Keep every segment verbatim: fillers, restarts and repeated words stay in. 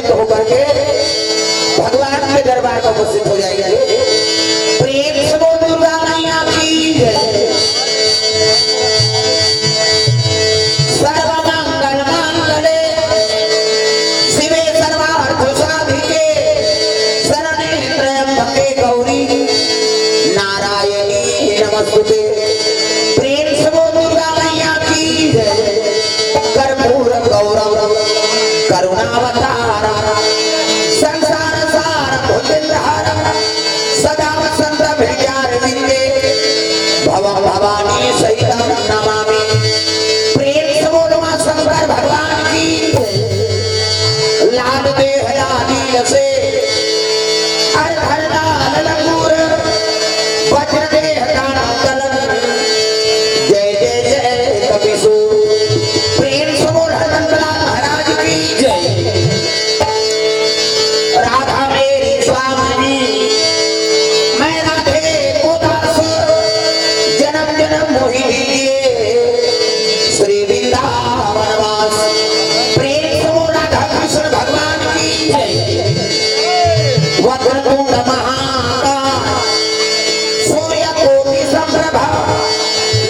होकर के भगवान के दरबार में उपस्थित हो जाएंगे। प्रेम से बोल दुर्गा मैया की जय। सर्व मंगल मांगल्ये शिवे सर्वार्थ साधिके शरण्ये त्र्यंबके गौरी नारायणी नमस्तुते। प्रेम से बोल दुर्गा मैया की जय। कर्पूर गौरम करुणावतारम संसार सार भुजगहारम सदा वसंत हृदयारविंदे भवम भवानी सहितम नमामि। प्रेम से बोलो माँ शंकर भगवान की। लाल देह लाल से अर्धर लाल लंगूर वज्र देह दाना तलन जय जय जय कपिसूर। प्रेम से बोल हनुमंतलाल महाराज की जय। राधा मेरी स्वामी मैं राधे को दास जन्म जन्म मोहि दीजिए श्री वृंदावन वास। प्रेम से बोल राधा कृष्ण भगवान की जय। वक्रतुंड महाकाय सूर्य कोटि संप्रभा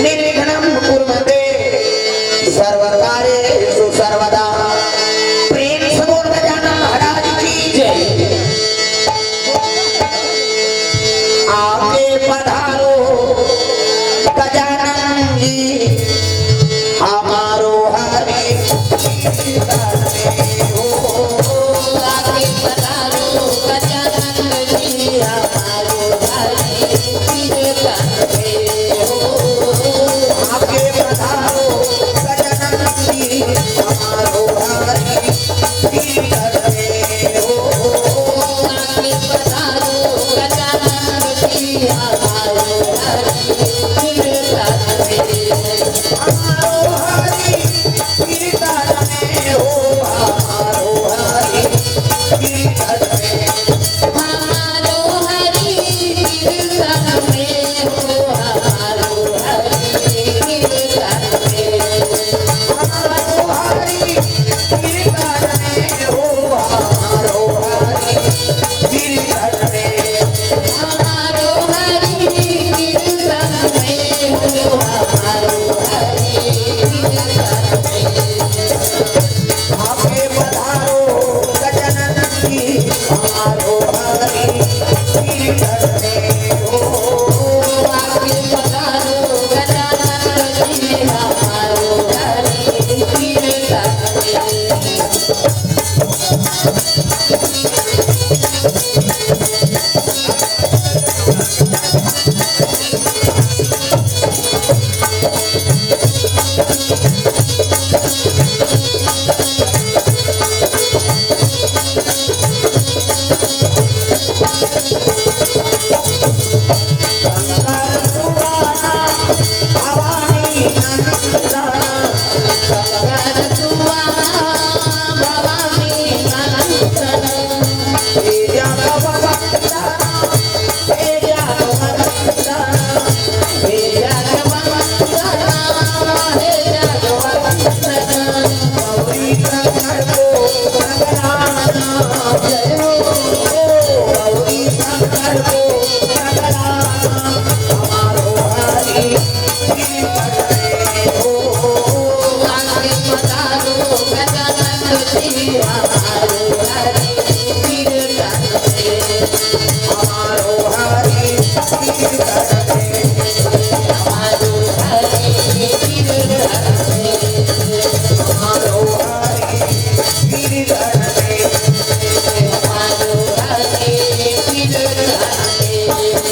निर्विघ्नं कुरु मे देव सर्व कार्येषु सर्वदा। प्रेम से बोल गजानन महाराज की जय। आके पधारो गजानन जी हमारो हरि चिंतन में हो। आके पधारो गजानन जी हमारो हरि चिंतन में हो। आके पधारो गजानन जी हमारो हरि चिंतन में हो। आके पधारो गजानन जी हमारो हरि चिंतन में हो। हमारो हरि कीर्तन में हो, हमारो हरि कीर्तन में। हमारो हरि कीर्तन में हो, हमारो हरि कीर्तन में। हमारो हरि कीर्तन में हो, हमारो हरि कीर्तन में। हमारो हरि कीर्तन में हो, हमारो हरि कीर्तन में। आके पधारो गजानन जी, हमारो हरि कीर्तन में हो। आके पधारो गजानन जी, हमारो हरि कीर्तन में।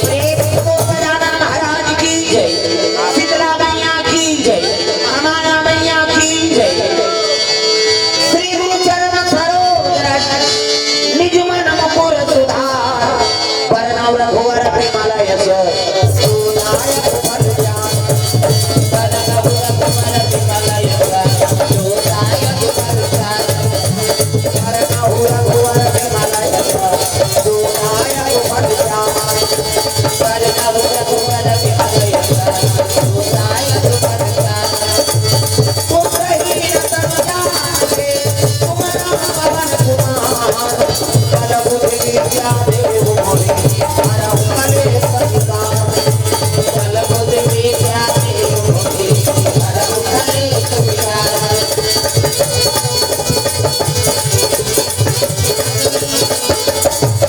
प्रेम से बोल गजानन महाराज की जय, शीतला मैया की जय, महामाया मैया की जय, श्री गुरु चरण सरोज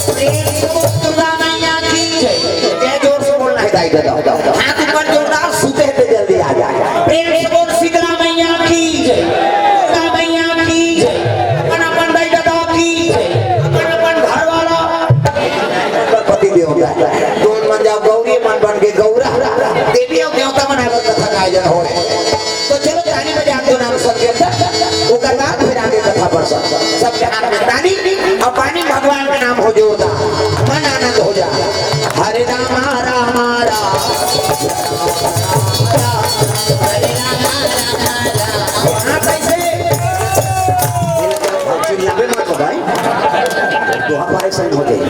प्रेम से बोल दुर्गा मैया की जय। जय जोर से बोलना है दाई दादा। हाथ ऊपर जोरदार, सुते पे जल्दी आ जा। प्रेम से बोल शीतला मैया की जय। दुर्गा मैया की जय। अपन अपन दाई दादा की जय। अपन अपन घर वाला। पति देवता। दोन मन जाओ गौरी, मन बन के गौरा। देवी और देवता मन आकर कथा का आयोजन हो रहे। तो चलो ताली बजा दो नाम संकीर्तन, ओकर बाद फिर आगे कथा पर सब। सबके हाथ में ताली और पानी भगवान का नाम हो जोरदार, मन आनंद हो जा। हरे रामा रामा राम। हाँ, कैसे? चिल्लावे मत हो भाई, दोहा पारे सही हो जाए।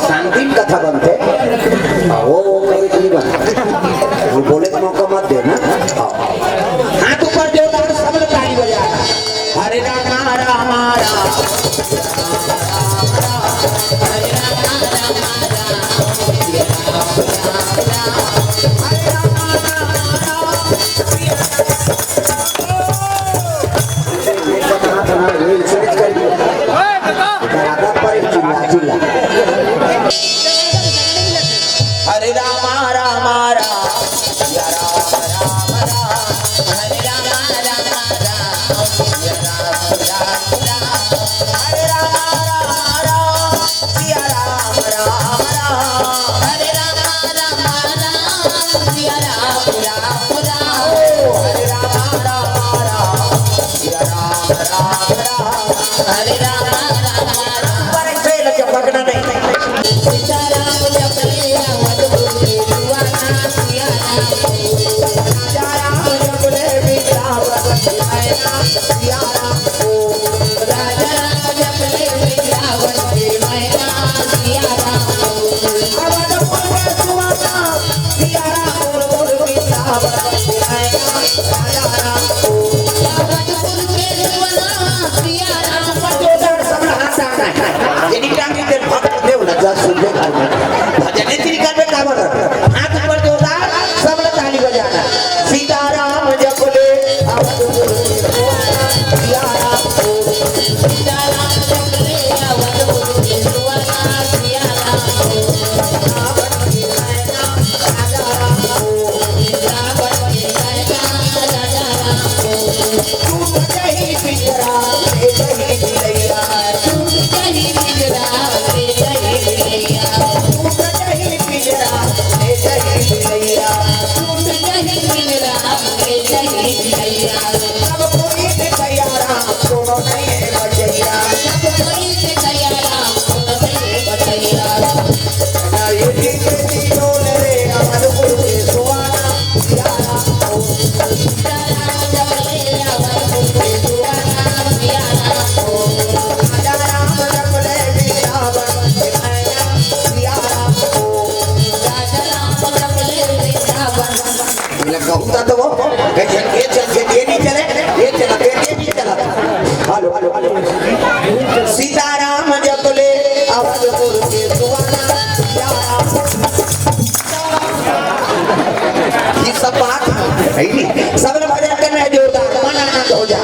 शांति में कथा बनते। वो वो कभी नहीं बनता, वो बोले का मौका मत देना। हाथ ऊपर जोरदार, सब लोग ताली बजा। हरे रामा रामा राम। हरे रामा रामा राम। भजने तरीका में का बोल रहा? हाथ ऊपर जोरदार, सब लोग ताली बजाना। सीताराम जप ले, ये लगा होता तो वो, ये चल, ये चल, ये, ये नहीं चले, ये चला, ये, ये नहीं चला। Hello, hello, hello. सीताराम जप ले, आवाज बोल के सुहाना, सीताराम। ये सब बात है नहीं? सब लोग भजन करना है जोरदार, मन आनंद हो जा।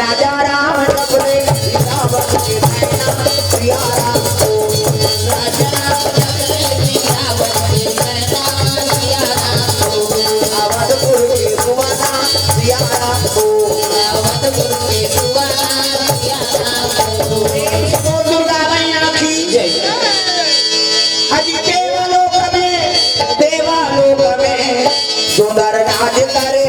राजा राम जप ले, सीता बन के मैना, सिया राम को। राजा राम जप ले, सीता बन के मैना, सिया राम को। अवधपुर के सुवना, सिया राम को। अवधपुर के सुवना, सिया राम को। प्रेम से बोल दुर्गा मैया की जय। अजी देवलोक में, देवलोक में सुंदर नाच करे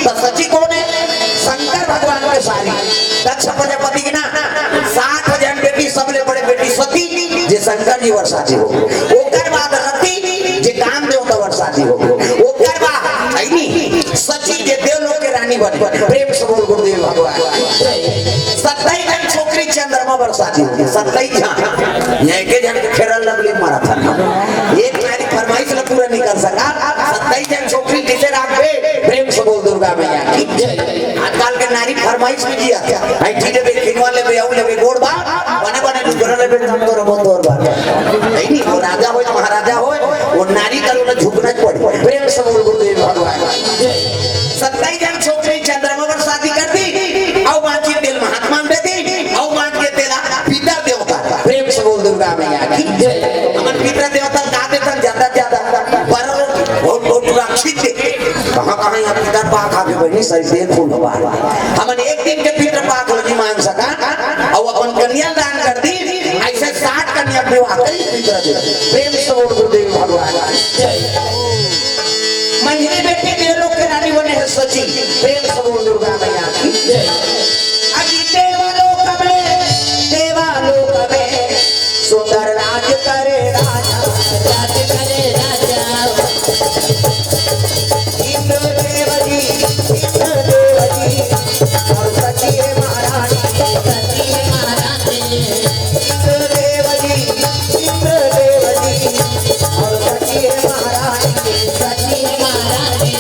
त सची कोन हे? शंकर भगवान के सारी। दक्ष प्रजापति के ना सात झन बेटी, सबले बड़े बेटी सती, जे शंकर जी बर साची हो। ओकर बाद रति, जे कामदेव बर साची हो। ओकर बाद अइनी सची, जे देवलोक के रानी बने। प्रेम से बोल गुरुदेव भगवान। सत्ताईस झन छोकरी चंद्रमा बर साची हो। सत्ताईस झन। ये के झन के फेरल लगली मारा था। एक नारी फरमाइश ल पूरा नहीं कर सका। सत्ताईस झन छोकरी जिसे राखबे, प्रेम से बोल दुर्गा मैया की जय। आजकल के नारी फरमाइश में जिया। आई ठीक है, किनवा लेबे, आऊ लेबे, गोड़ बा, बने बने लुगरा लेबे, तब तो रबो तोर बा। नहीं, नहीं, वो राजा होय, महाराजा होय, वो नारी का लोग झुकना पड़े। प्रेम से बोल गुरुदेव भगवान। सत्ताईस झन छोकरी चंद्रमा बर साची कर दी, अउ बाँच के तेल महात्मा में दे दी, अउ बाँच के तेला पितर देवता। प्रेम से बोल दुर्गा मैया की जय। हमन पितर देवता का देथन ज्यादा से ज्यादा? बर अउ, अउ, अउ रक्षित दे। कहाँ, कहाँ यहाँ पितर पाक आगे बनी, सही तेल फूल हवा। हमन एक दिन के पितर पाक ल नहीं मान सका, अउ अपन कन्या दान कर दी, ऐसे साठ कन्या के विवाह करी पितर दे। प्रेम से बोल गुरुदेव भगवान की जय। मंझली बेटी देवलोक के रानी बने हे सची। प्रेम से बोल दुर्गा मैया की जय। अजी देवलोक में, देवलोक में सुंदर राज करे राजा। राज करे राजा। इंद्र देव जी, इंद्र देव जी, अउ सची हे महारानी। सची हे महारानी। इंद्र देव जी, इंद्र देव जी, अउ सची हे महारानी। सची हे महारानी।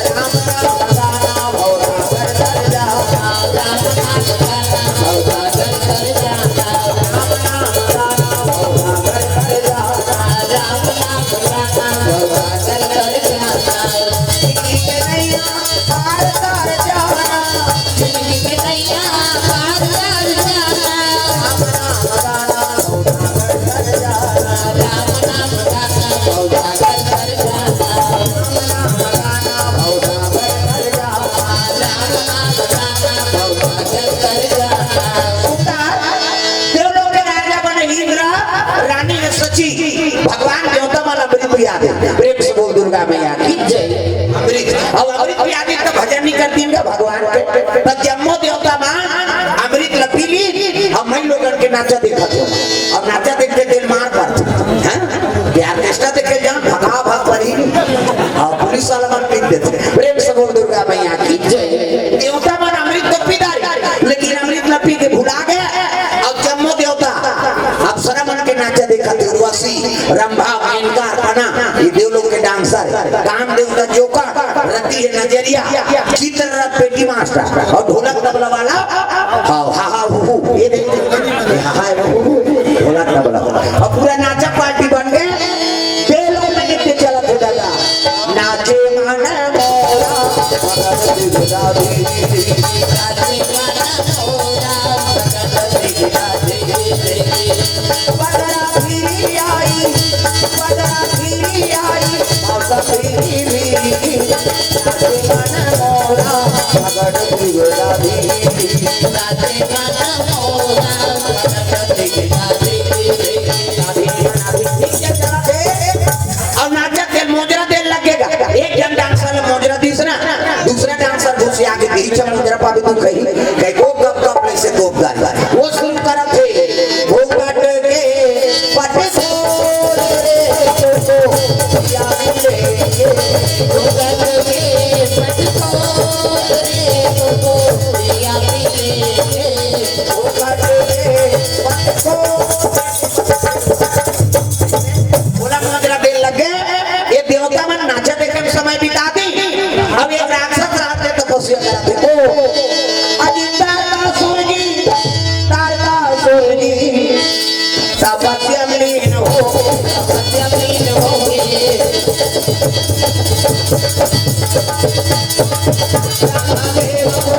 राम नाम गाना भव सागर तर जाओ। राम नाम गाना भव सागर तर जाओ। राम नाम गाना भव सागर तर जाओ। राम नाम गाना भव सागर तर जाओ। जिंदगी के नैया पार कर जाना। जिंदगी के नैया पार कर जाना। राम नाम गाना भव सागर तर जाओ। राम नाम गाना भव सागर तर जाओ। देवलोक के राजा बने इंद्र, रानी हे सची। भगवान देवता मन अमृत पिया दे। प्रेम से बोल दुर्गा मैया की जय। अमृत, अब अमृत पिया दे त भजन नहीं करती इनका भगवान के। त जम्मो देवता मन अमृत ल पी ली, अब मैं लोगन के नाचा देखत हो। अब नाचा देख के दिल मार पड़त। हाँ? ये ऑर्केस्ट्रा देखे जान, भगा भाग पड़ी। अउ पुलिस वाला मन पीट देथे। प्रेम से बोल दुर्गा मैया की जय। देवता मन अमृत तो पी डारे, लेकिन अमृत ल पी के भुला गे। अउ जम्मो देवता अप्सरा मन के नाचा देखत हे। उर्वशी, रंभा, मेनका, अर्पणा, ये देवलोक के डांसर, काम देवता जोकर, रति हे नजरिया, चित्ररथ पेटी मास्टर अउ ढोलक तबला वाला। हाँ, हा, हा, हू, हू, ये देख, ये हा, हा, हू, हू, ढोलक तबला। अउ पूरा नाचा पार्टी बन गे। देवलोक में नृत्य चलत हे दादा। नाचे मन मोरा, मगन बिगड़ा दी। नाचे मन मोरा, मगन बिगड़ा दी। बदरा फिरी आई, बदरा फिरी आई, मौसम फिरी भी। नाचे मन मोरा, मगन बिगड़ा दी। नाचे मन मोरा, मगन बिगड़ा दी। अउ नाचत हे, मोजरा देन लगेगा। एक झन डांसर ल मोजरा दिस ना, दूसरा डांसर घुसिया के पीछे मोजरा पाबे तू कही, कही को गप गप ले से तोप गारी। वो सुन करत हे, फोकट के पट खोल रे तो या मिलेंगे। फोकट के पट खोल रे तो या मिलेंगे। फोकट के पट खोल बोला, मोजरा देन लगे, ये देवता मन नाचा देखे में समय बिता दी। अब एक राक्षस रात के तपस्या करत हे। ओ, अजी तारकासुर जी, तारकासुर जी, तपस्या में लीन हो, तपस्या में लीन हो गए। ब्रह्मा देव को,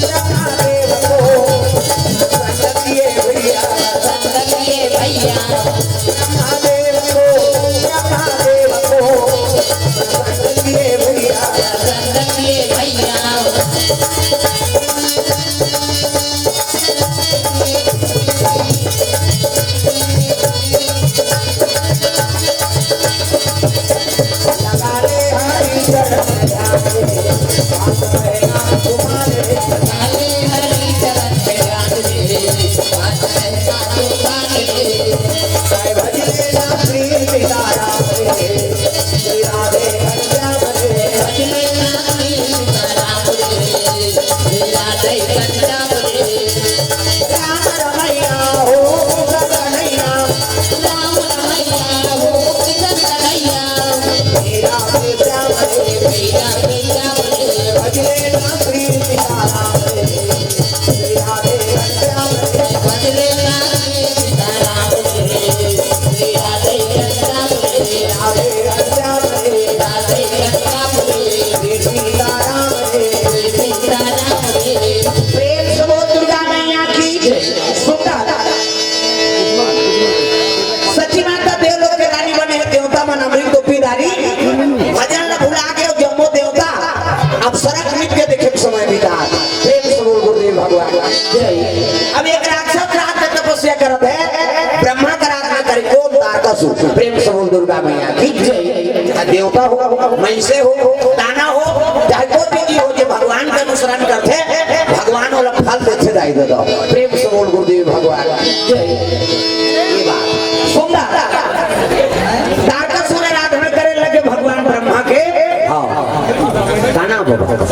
ब्रह्मा देव को, संग किए भैया, संग किए भैया। ब्रह्मा देव को, ब्रह्मा देव को, संग किए भैया, संग किए भैया। लगा ले प्रेम से बोल दुर्गा मैया की जय। सुंदर। सची माता देवलोक के रानी बने हे, देवता मन अमृत डोपी डारी। भजन ल भुला के जम्मो देवता अप्सरा के नृत्य देखे के समय बिता। प्रेम से बोल गुरुदेव भगवान। जय। अब एक राक्षस रात में तपस्या करत हे, ब्रह्मा का आराधना करे, कौन? तारकासुर। प्रेम से बोल दुर्गा मैया की जय। आ देवता हो, मइनसे हो, दानव हो, चाहे कोई भी जीव हो, जे भगवान के अनुसरण करथे, भगवान ओला फल देथे, दाई ददा। प्रेम से बोल गुरुदेव भगवान की जय। ये बात। सुंदर। तारकासुर आराधना करे लगे भगवान ब्रह्मा के। हाँ। का नाम बाबा?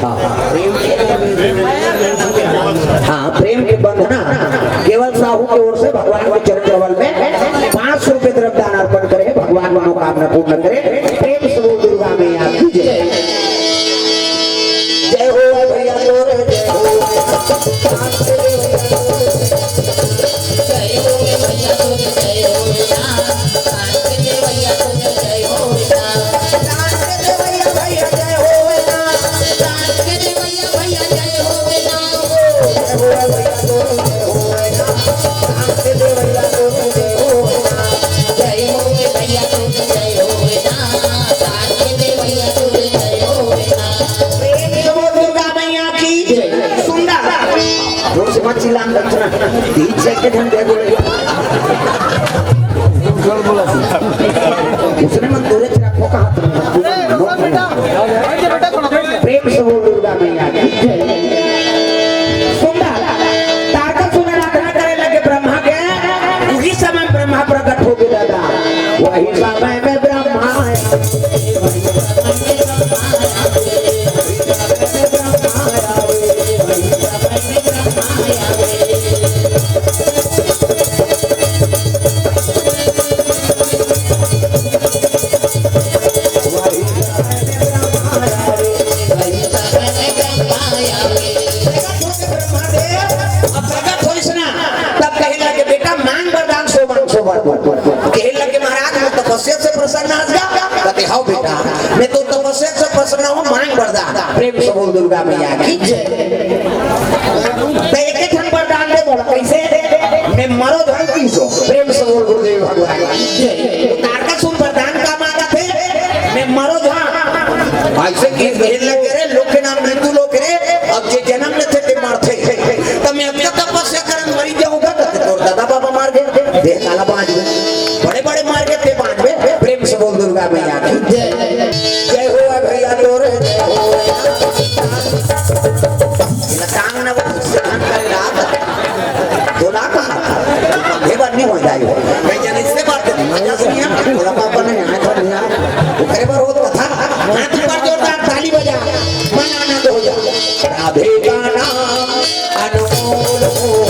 हाँ। हाँ, प्रेम के बंधना केवल साहू के ओर से भगवान के चरण कमल में पाँच सौ रुपये द्रव्य दान अर्पण करे, भगवान मनोकामना पूर्ण करे। प्रेम से बोल दुर्गा मैया की जय। जय हो भैया तोरे, जय हो। प्रेम से बोल दुर्गा मैया की जय। सुंदर। जोर से मत चिल्ला, हम दक्षिणा तीन सौ के ढंग दे बोले। उसने मन दूरे से रखो कहाँ तुम? प्रेम से बोल दुर्गा मैया की जय। सुंदर। तारकासुर आराधना करे लगे ब्रह्मा के। उही समय ब्रह्मा प्रकट हो गए दादा। वही समय में ब्रह्मा आया। प्रकट होइस ना, तब कहे लगे, "बेटा, मांग वरदान, सो मांग, सो वर।" कहे लगे, "महाराज, मैं तपस्या से प्रसन्न हस गा?" कहते, "हव बेटा, मैं तो तपस्या से प्रसन्न हूँ, मांग वरदान।" प्रेम से बोल दुर्गा मैया की जय। तो एक एक ठन वरदान दे बोला, कैसे? "मैं मरो धन तीन सौ।" प्रेम से बोल गुरुदेव भगवान की जय। तारकासुर वरदान का मांगा थे, "मैं मरो धन।" ऐसे कि भेल लग रे, लोग के नाम मृत्यु लोग रे, अब जे जन्म लेथे ते मरथे। त मैं अतका तपस्या करन मरी जाहूं गा, त तोर दादा बाबा मर गे, देह काला बांच गे। बड़े बड़े मर गे, ते बांच गे। प्रेम से बोल दुर्गा मैया की जय। जय हो भैया तोरे, जय हो। ये टांग ना वो से धन करे रात। बोला कहा था? ये बात नहीं हो जाए। मैं जन इससे बात नहीं, मजा से नहीं है। बोला पापा ने यहाँ पर नहीं आया। वो करे पर हो तो था। हाथ पर जोरदार ताली बजा, मन आनंद हो जा। राधे का नाम अनमोल हो।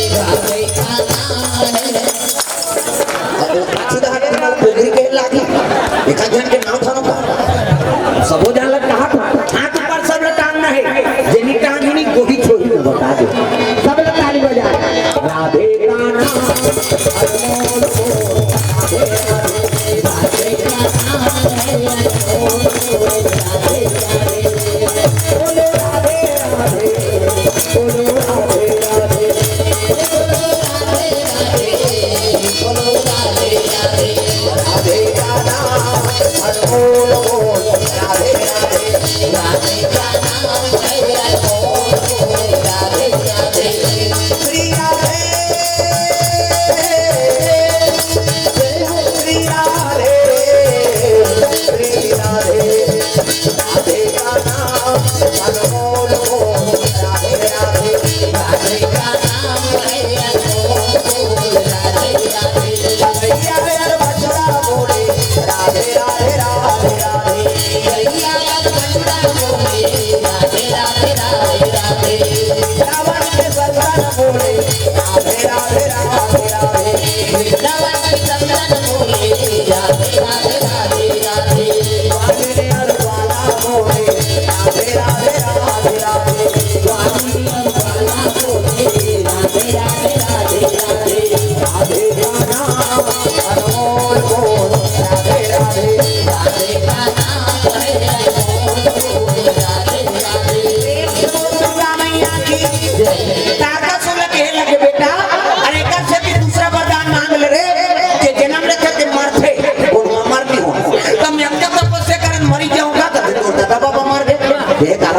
राधे का नाम। अब वो पाछू दा हटे, तुम्हारे पोगरी के लागी। एक आध जन के नाम था ना। सबो जान लग कहा था। हाथ पर सब लटांग ना है। जेनी टांग ही नहीं, गोही छोही में बता दे। सब लोग ताली बजा। राधे का नाम अनमोल हो।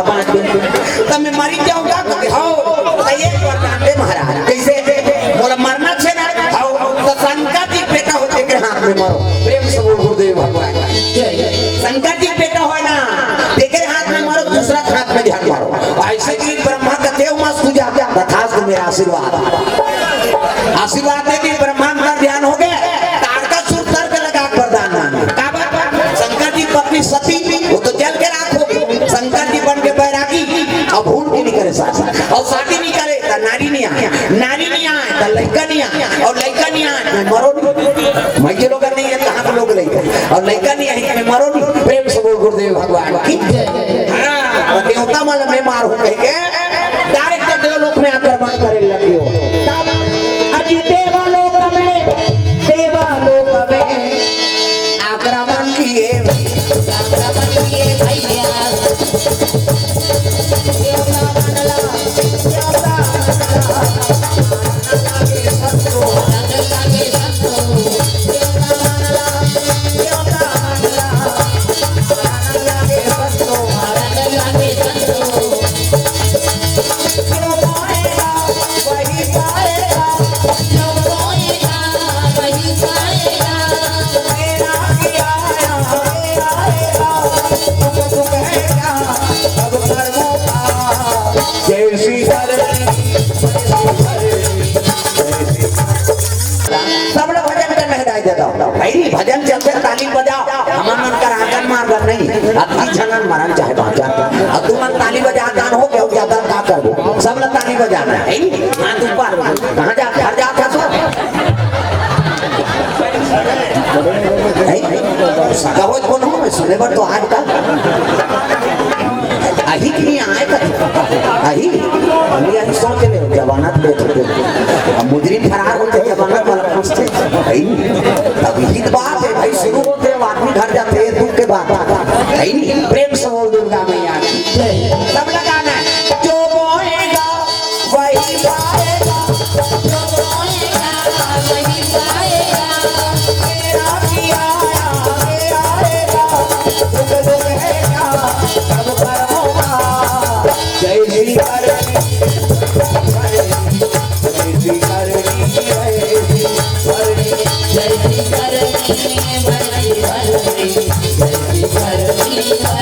पाँच दिन। त मैं मरी जाहूं का? कथे, "हव।" त एक वरदान दे महाराज। कइसे? बोला, "मरना छे ना?" "हव।" त शंकर जी बेटा होथे के हाथ में मरो। प्रेम से बोल गुरुदेव भगवान। शंकर जी बेटा होय ना, तेकरे हाथ में मरो, दूसरा के हाथ में झन मरो। अइसे कि ब्रह्मा कथे, "मस्त हो जा।" तथास्तु, मेरा आशीर्वाद। आशीर्वाद दे दी, ब्रह्मा अंतर ध्यान हो गए। तारकासुर तर्क लगा के वरदान मांगे। का बात? शंकर जी पत्नी सती, वो तो जल के राख हो गई। शंकर जी बन के बैरागी, अब भूल के नहीं करे शादी। और शादी नहीं करे, तो नारी नहीं आए, नारी नहीं आए, तो लड़का नहीं आए, और लड़का नहीं आए, तो मरो नहीं। मैं के लोग नहीं है, कहाँ के लोग लड़का? और लड़का नहीं आए, तो मरो नहीं। प्रेम से बोल गुरुदेव भगवान की। हाँ, तो देवता मन ल मैं मारहूं कह के डायरेक्ट देवलोक में आक्रमण करे लगियो। तब अजी देवलोक में, देवलोक में आक्रमण किए, आक्रमण किए भैया। देवता मंडला, देवता मंडला। जय श्री हरि। सब लोग भजन करने हटाए देता हूँ भाई, भजन चलते ताली बजाओ, हमार मन कर आंगन मार कर नहीं, अति झनन मरन चाहे बांचन, और तुम मन ताली बजा दान हो गया, ज्यादा का कर दो, सब लोग ताली बजाना है, हाथ ऊपर, कहाँ जा, घर जा था सो, सगा हो कौन हो, मैं सुने बर तो आज तक अही कि नहीं आए कथे। अही, अभी अही सोच ले, जमानत दे देते। अब मुजरिम फरार होते, जमानत वाला फंसते। अही, तब यही तो बात है भाई, शुरू होते हैं, आदमी घर जाते हैं, दुख के बाद। अही, प्रेम से बोल दुर्गा मैया की। सब लगाना है। जो बोएगा, वही पाएगा। जो बोएगा, वही पाएगा। मेरा किया आया, मेरा आएगा। दुख दुख है क्या? जय श्री करणी, जय श्री करणी, जय श्री करणी, जय श्री करणी, जय श्री करणी।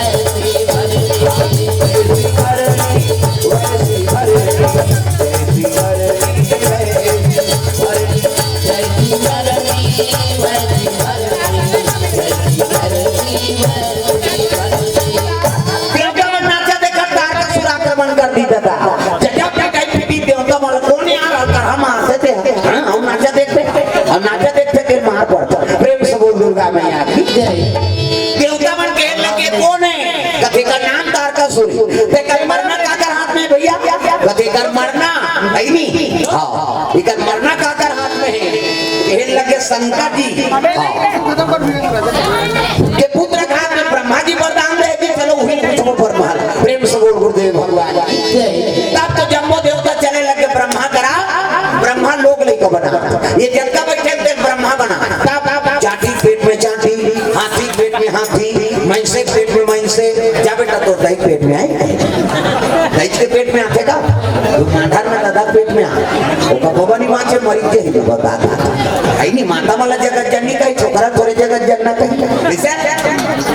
देवता मन नाचा देखत तारकासुर आक्रमण कर दी दादा। जटा पे कहीं भी देवता मन कोन यार हल्का हम आसे थे। हाँ, हम नाचा देखते। हम नाचा देखते फिर मार पड़ता। प्रेम से बोल दुर्गा मैया की जय। देवता मन कहे लगे कोन है? कथे का नाम तारकासुर। ते कर मरना काकर हाथ में भैया? कथे कर मरना। नहीं, नहीं। हाँ। इकर मरना काकर हाथ में है? कहे लगे शंकर जी। हाँ। के पुत्र के हाथ में ब्रह्मा जी वरदान दे दी, चलो वही कुछ वो पर मार। प्रेम से बोल गुरुदेव भगवान की। तब तो जम्बो देवता चले लगे ब्रह्मा करा, ब्रह्मा लोग लेकर बना। ये जगता बैठे थे ब्रह्मा बना। तब, तब, तब जाति पेट में जाति, हाथी पेट में हाथी, मइनसे पेट में मइनसे, जा बेटा तोर दाई पेट में आए। दाई के पेट में आथे का? तू मांडर में दादा पेट में आ। ओका बाबा नहीं बाँचे, मरी के ही बता। आई नहीं, माता वाला जगत जननी का ही, छोकरा तोरे जगत जनना कहीं। जैसे?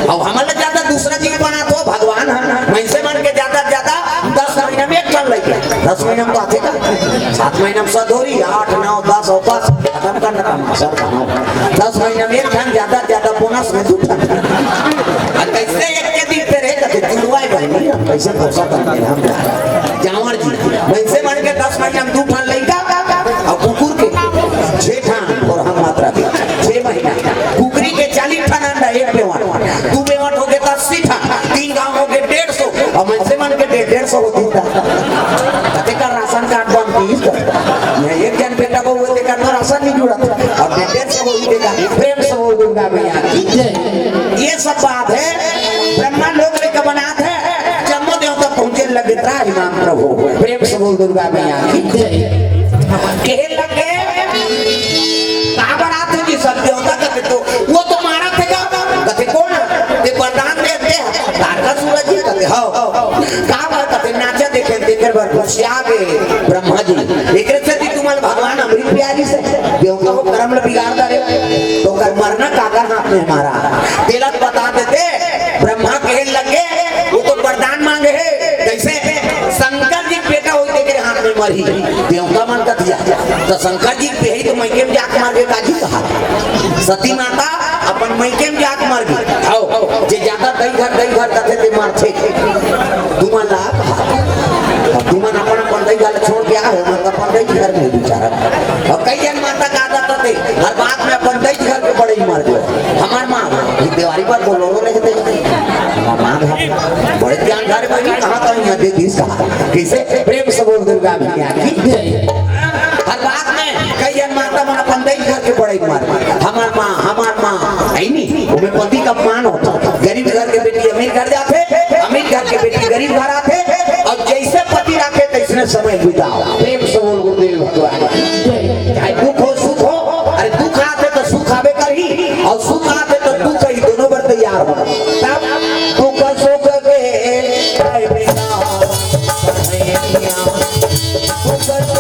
अब हमारा ज्यादा दूसरा जीव बना तो भगवान है। मइनसे मन के ज्यादा, ज्यादा दस महीना में एक ठन लइका। दस महीना में तो आथे का? सात महीना में सधौरी, आठ, नौ, दस और पाँच। खतम करना काम, सर, खतम। दस महीना में एक ठन, ज्यादा, ज्यादा बोनस में दू ठन। और कैसे एक के दिन पे रहे, कहते, "जुड़वाए बहनी, हम कैसे भरोसा करते हैं हम?" जावर जी, वैसे बन के दस महीना में दू ठन लइका, और कुकुर के छह ठन, और हम मात्रा के छह महीना। कुकरी के चालीस ठन अंडा, एक बेवट, दू बेवट हो गए तो अस्सी ठन, तीन गांव हो गए डेढ़ सौ, और मनसे मन के डेढ़, डेढ़ सौ होती था। कते का राशन कार्ड बनती है। मैं एक जन बेटा को वो देखा तो राशन नहीं जुड़ा था। और डेढ़ सौ होती देखा। प्रेम से बोल दुर्गा मैया की जय। ये सब बात है, ब्रह्मा लोग लेकर बनात है, जम्मो देवता पहुंचे लगे त्राहिमाम प्रभु। प्रेम से बोल दुर्गा मैया की जय। कहे लगे, "का बनात हो जी सब देवता?" कहते तो, "वो तो मारा थे का?" कहते, "कौन?" "ते वरदान देते हैं, तारकासुर जी।" कहते, "हाँ।" "का एकरे सेती तुम्हार भगवान अमृत प्यारी से देवता हो करम ल बिगाड़ डारे, तो ओकर मरना काकर हाथ में हमारा। तेला बता देते, ब्रह्मा कहे लगे, वो तो वरदान मांगे हे, जैसे शंकर जी के बेटा होई तेकरे हाथ में मरही। देवता मन कथिया, तो शंकर जी के बेही तो मइके में जाके मर गे काजी कहा। सती माता अपन मइके में जाके मर गे। आओ, जे ज्यादा दई घर, दई घर कथे ते मरथे। तुमन ला कहा। अब तुमन अपन, अपन दई घर छोड़ के आए हो, मतलब अपन दई घर में बेचारा। अब कई जन माता का आदत होते, हर बात में अपन दई घर के बड़े ही मर गए। हमार माँ, ये देवारी पर बोलो, रो रहे थे। हमार माँ घर, बड़े ध्यान घर में नहीं, कहाँ, कहाँ यहाँ दे दीस कहा। कैसे? प्रेम से बोल दुर्गा मैया की जय। हर बात में कई जन माता मन अपन दई घर के बड़े ही मर गए। हमार माँ, हमार माँ, है नहीं, उनमें पति का अपमान होता। गरीब घर के बेटी अमीर घर जाते, अमीर घर के बेटी गरीब घर आते, और जैसे पति राखे तैसने समय बिताओ। प्रेम से बोल गुरुदेव भगवान। चाहे दुख हो, सुख हो, अरे दुख आते तो सुख आबे करही, और सुख आते तो दुख ही, दोनों बर तैयार हो। तब दुख सुख के, दुख सुख के, दुख सुख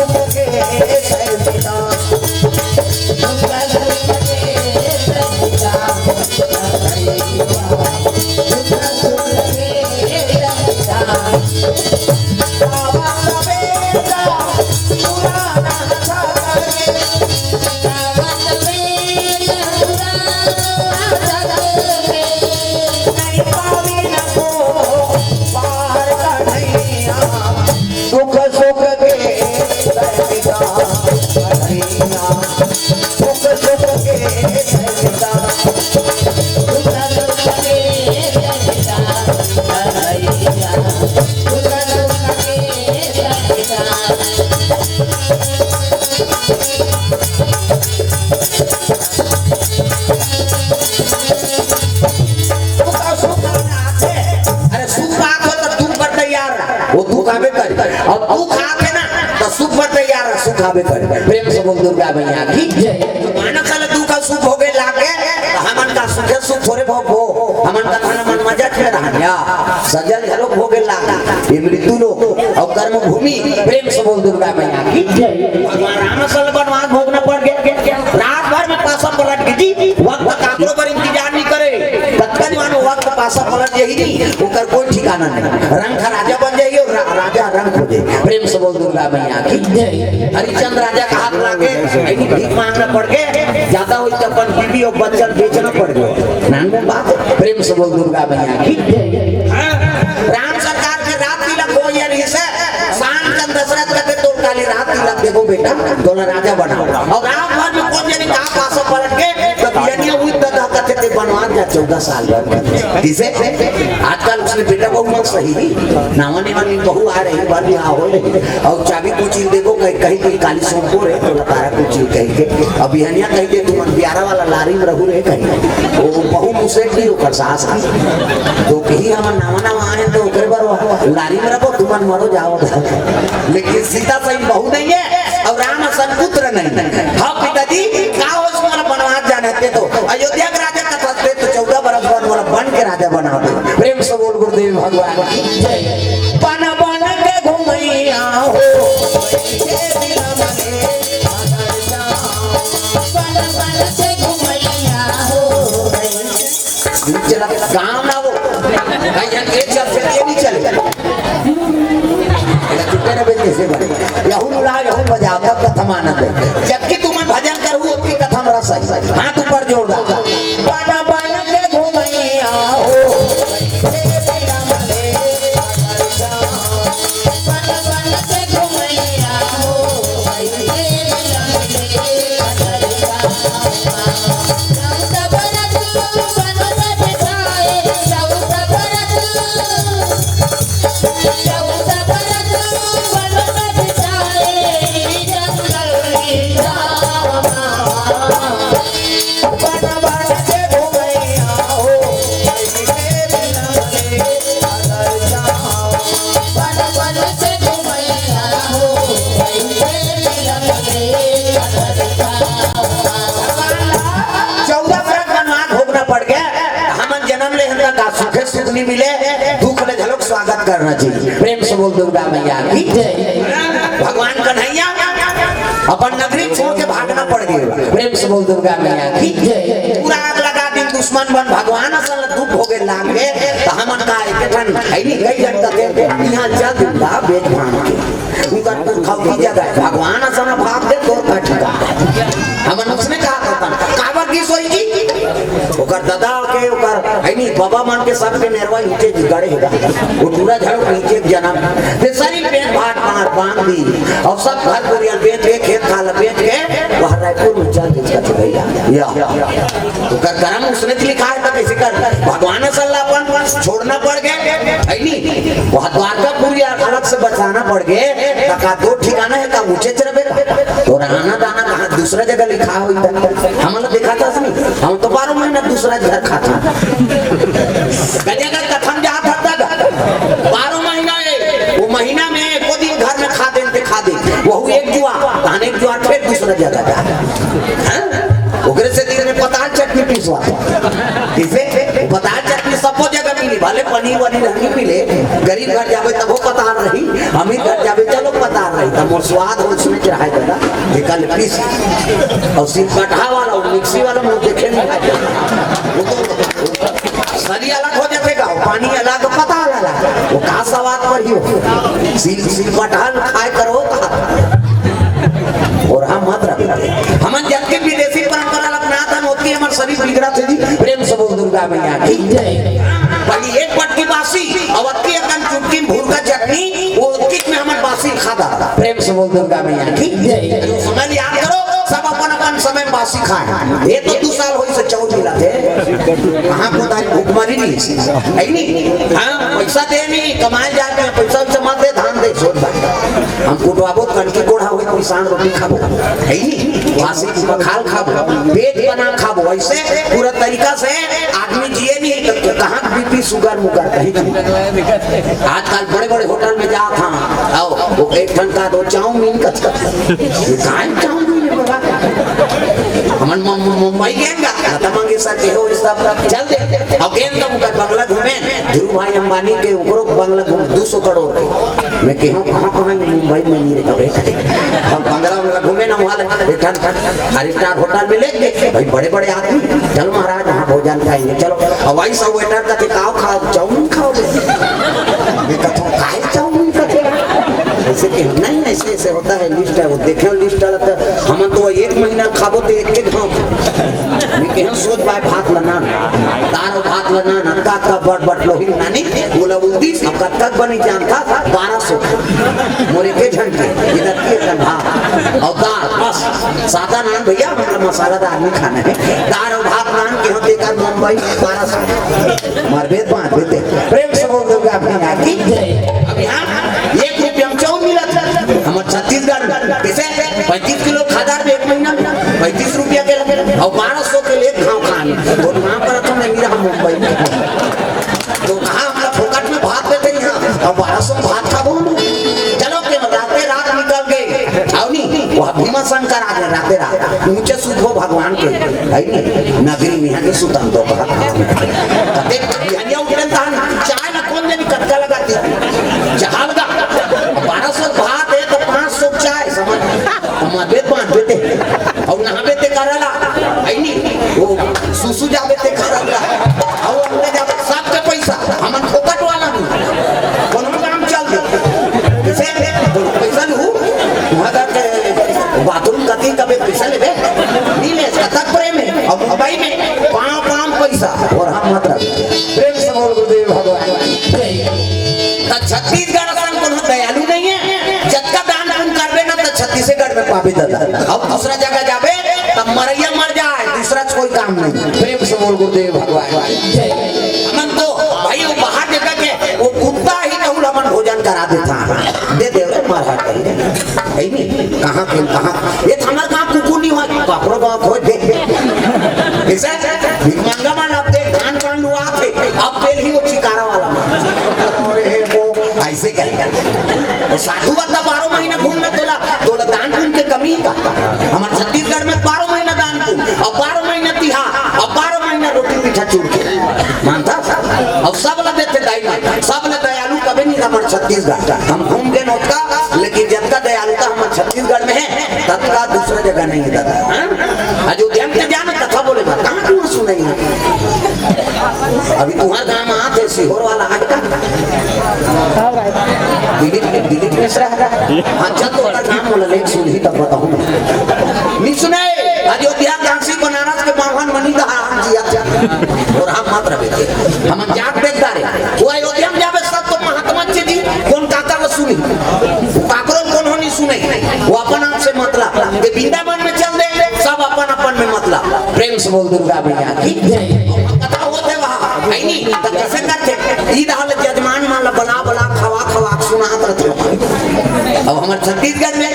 के, दुख सुख के, अरे सुख आत हो तो दुख बर तैयार रह, वो दुख आबे करे। और दुख आत है ना, तो सुख बर तैयार रह, सुख आबे करे। प्रेम से बोल दुर्गा मैया की जय। मानक साला दुख और सुख भोगे लागे, तो हमन का सुखे सुख थोरे भोगबो, हमन का खाना मन मजा के रहन या। सजल घलो भोगे लागे, ये मृत्यु लोक और कर्म भूमि। प्रेम से बोल दुर्गा मैया की जय। भगवान राम साला बनवास भोगना पड़ गया, रात भर में पासा पलट गई जी। वक्त काकरो पर इंतजार नहीं करे, कतका जवान वक्त पासा पलट जाही नहीं, ओकर कोई ठिकाना नहीं। रंग राजा बन जाही और रा-, राजा रंग हो जाही। प्रेम से बोल दुर्गा मैया की जय। हरिश्चंद्र राजा का हाथ लागे, ऐनी भीख मांगना पड़ के, ज्यादा होई तो अपन बीवी और बच्चा बेचना पड़ गयो। नानू बात, प्रेम से बोल दुर्गा मैया की जय। हाँ, राम सरकार के रात तिलक हो या नहीं से, शान चंद दशरथ कहते तो काली रात तिलक देबो बेटा, तोला राजा बनाओ। और रात भर में कोन जनी का पासा पलट के, तो बिहनिया हुई तो दा कहते ते बनवास जा चौदह साल बाद। किसे? आजकल उसने बेटा बहू मन सही नहीं। नावा निमन बहू आ रही, बार बिहाव हो रही। और चाबी कुची ल देबो, कहीं, कहीं कि काली सोमपुर है, तो लतारा कुची कहीं के। अब बिहनिया कहीं के तुमन बियारा वाला लारी में रहू रे कहीं। वो बहू मुसेठ नहीं ओकर सास है। तो कहीं हम नावा नावा आए तो ओकरे बर वो लारी में रखो, तुमन मरो जाओ। लेकिन सीता सही बहू नहीं है और राम असन पुत्र नहीं है। हाँ पिताजी, का हो तुम्हारा बनवास जाना थे तो अयोध्या के राजा कथा थे तो चौदह बरस बाद मोला बन के राजा बना दे। प्रेम से बोल गुरुदेव भगवान की जय। बन बन के घुमैया हो, बन बन के घुमैया हो। चला गाँव ना वो, कहीं हम एक शब्द से ये नहीं चले। एला चुपे ना बेच कैसे बने? यहू लुला, यहू बजा, तब कथा में आनंद है। जबकि तुम भजन करू, उसकी कथा में रस है। हाथ ऊपर जोरदार। बन बन के घुमैया हो। चौदह बरस बनवास भोगना पड़ गया। हमन जन्म ले हन का सुखे सुख नहीं मिले, दुख ले लोग स्वागत करना चाहिए। प्रेम से बोल दुर्गा मैया की जय। भगवान कन्हैया अपन नगरी छोड़ के भागना पड़ गया। प्रेम से बोल दुर्गा मैया की जय। पूरा आग लगा दिन दुश्मन मन भगवान असन दुख भोगे लाग गए। तो हमन का एक ठन है नहीं, कई जनता थे यहाँ चल दिंदा बेच भांग के। उनका पुरखा की जगह है। भगवान असन भाग दे तो का ठिकाना। हमन उसने कहा था, काबर की सोई जी? ओकर दादा के, ओकर है नहीं, बाबा मन के सबके नेरवा ईंटे गड़े हेगा। वो टूरा झाड़ू के ईंटे के जन्म। ते सारी पेट भाट मार बांध दी। और सब घर कुरिया बेच के, खेत खाल बेच के, वह रायपुर में चल दिस कथे भैया। या। ओकर करम उसने लिखा है तो कैसे कर? भगवान सल्ला अपन छोड़ना पड़ गए, है नहीं? वह द्वारकापुरी अलग से बचाना पड़ गए। का दो ठिकाना है, का ऊंचे चरबे का। तो रहना दाना कहाँ दूसरा जगह लिखा हुई था। हमन ला दिखाता नहीं, हम तो बारह महीना दूसरा घर खाता। कन्या का कथम जात था तक बारह महीना है, वो महीना में एको दिन घर में खा देते, खा दे, वहू एक जुआ, तहन एक जुआ फिर दूसरा जगह जा। हाँ? ओकरे से दिन में पताल चटनी पीसवा। किसे? पताल चटनी सबो जगह मिली, भले पनीर वनीर नहीं मिले, गरीब घर जाबे तबो पताल रही, अमीर घर जाबे चलो पताल रही, तब मोर स्वाद हो उसमें चढ़ाए दादा, निकाल पीस। और सिलबट्टा वाला, वो मिक्सी वाला मुंह देखे नहीं खाए। वो तो सरी अलग हो जाते का, पानी अलग, पताल अलग। वो का स्वाद पर ही हो। सिल, सिलबट्टा खाए करो का। और हम मत रख। हमन जबकि विदेशी परंपरा ला अपनात हन, ओतकी हमर शरीर बिगड़त हे जी। प्रेम से बोल दुर्गा मैया की जय। पहली एक बटकी बासी, और अतकी अकन चुटकी भूर का चटनी, वो ओतकी में हमन बासी खादा। प्रेम से बोल दुर्गा मैया की जय। जो समय याद करो, सब अपन अपन समय बासी खाए। ये तो दो साल होई से चाउर मिला थे। कहाँ को तारी भूख मरी नहीं। है नहीं? हाँ, पैसा दे नहीं, कमाए जाते हैं, पैसा उसे मत दे, धान दे, सोच भाई। हम कुटवाबो, कनकी कोढ़ा होई, किसान रोटी खाबो। है नहीं? वासी पखाल खाबो, पेट बना खाबो। ऐसे पूरा तरीका से आदमी जिए नहीं, तो कहाँ बीपी, शुगर, मुगर कहीं नहीं। आजकल बड़े-बड़े होटल में जात हाँ, आओ, वो एक ठन का दो चाउमीन का, ये काहे चाउमीन है बाबा? हमन मु-, मु-, मुंबई गेन गा, लता मंगेशकर के हो, इस सब चल दे। अब गेन तो उनका बंगला घूमे, धीरू भाई अंबानी के ओकरो बंगला घूम, दो सौ करोड़ के। मैं कहूँ, कहाँ, कहाँ ये मुंबई में नहीं रहे? हम बंगला, बंगला घूमे ना, वहाँ ले, एक ठन five star होटल में लेके, भाई, बड़े-बड़े आदमी, चलो महाराज, वहाँ भोजन खाएंगे, चलो। अब वही सब waiter का के, "खाओ, खाओ, चाउमीन खाओ।" मैं कहता हूँ, "काहे चाउमीन का के?" ऐसे कि, "नहीं, ऐसे, ऐसे होता है, list है, वो देखे list वाला तो, हम तो एक महीना खाबो तो एक, एक घाव।" मैं कहूँ, "सोच भाई, भात ला नान, दार और भात ला नान, अतका, अतका बड़, बड़ लोही नानी, बोला उन्नीस, अब कब तक बनी जानता, बारह सौ।" मोर एके झन के, इधर के कंधा, और दार, बस, सादा नान भैया, हमरा मसालादार नहीं खाना है। दार और भात नान के होते कर मुंबई में बारह सौ। मार बेद बांध देते। प्रेम से बोल दुर्गा मैया की जय। अब यहाँ एक रुपया में चाउर मिला था। हमर छत्तीसगढ़ में कैसे पैंतीस किलो खादार में एक महीना में पैंतीस रुपया के लगे और बारह सौ के लिए घाव खान। तो वहाँ पर तो नहीं रहा मुंबई में। तो कहाँ हमरा फोकट में भात देते यहाँ, अब बारह सौ भात खाबो। चलो के राते रात निकल गए। आओ नहीं, वह भीमा शंकर आ गए राते रात। ऊंचे सुधो भगवान के, है नहीं? नगरी में यहाँ के सुतन तो कहा। कते बिहनिया उठन तान, चाय ना कौन जनी कतका लगाती। चाय लगा। बारह सौ भात है तो पाँच सौ चाय, समझ? हम बेत बांध देते। और नहाबे ते करला, है नहीं? वो सुसु जाबे ते करला। और हमने जाबे सबके पैसा, हमन फोकट वाला नहीं। कोनो काम चल दे। जैसे पैसा लू, वहाँ जाके बाथरूम कती कबे पैसा लेबे? नहीं ले, कतक प्रेम है। और मुंबई में पाँव, पाँव पैसा। और हम मत रख। प्रेम से बोल गुरुदेव भगवान। त छत्तीसगढ़ असन कोनो दयालु नहीं है। जतका दान पुण्य करबे ना, त छत्तीसगढ़ में पाबे दादा। अब दूसरा जगह जाबे, तब मरैया मर जाए, दूसरा कोई काम नहीं। प्रेम से बोल गुरुदेव भगवान। हमन तो भाई वो बाहर जगह के, वो कुत्ता ही कहूँ हमन भोजन करा देता। दे दे रे महाराज कहीं। है नहीं? कहाँ के, कहाँ? ये तो हमारे गाँव कुकुर नहीं हुआ, पापड़ों गाँव खोज दे। ऐसा? भिखमंगा मन अब देख, धान पान लुआ थे, अब तेल ही वो चिकारा वाला। अरे वो ऐसे कहेगा। वो साधु बंदा बारह महीना घूमना तोला, तोला दान पुण्य के कमी का। हमारे छत्तीसगढ़ में बारह महीना दान पुण्य, अब बारह महीना तिहार, अब बारह महीना रोटी पीठा चूर के। मानता? अउ सब ला देथे दाई माँ, सब ला दयालु कभी नहीं हमर छत्तीसगढ़। हम घूम के नोतका, लेकिन जतका दयालुता हमर छत्तीसगढ़ में हे, ततका दूसरा जगह नहीं हे दादा। हाँ? अयोध्या में तो जाना कथा बोले बा, कहाँ तू सुनई? अभी तुम्हार गाँव में आथे सीहोर वाला आटका। दिलीप, दिलीप मिश्रा। हाँ, चल तो ओकर नाम बोला, लेकिन सुनही तब बताहूँ। नहीं सुने, अयोध्या, काशी, बनारस के बाभन मन ही कहा हम जिया था। अउ हम मत रहे थे। हम जात देखता रहे। वो अयोध्या में जाबे सब तो महात्मा जी, कोन काका ला सुनही? काकरो कोनो नहीं सुनही। वो अपन आप से मतलब। ये वृंदावन में चल दे, सब अपन अपन में मतलब। प्रेम से बोल दुर्गा मैया की जय। कथा होत हे वहाँ, है नहीं? तो कैसे करथे? ई दाल जजमान मन ला बला बला, खवा खवा, सुनात रथे। अब हमर छत्तीसगढ़ में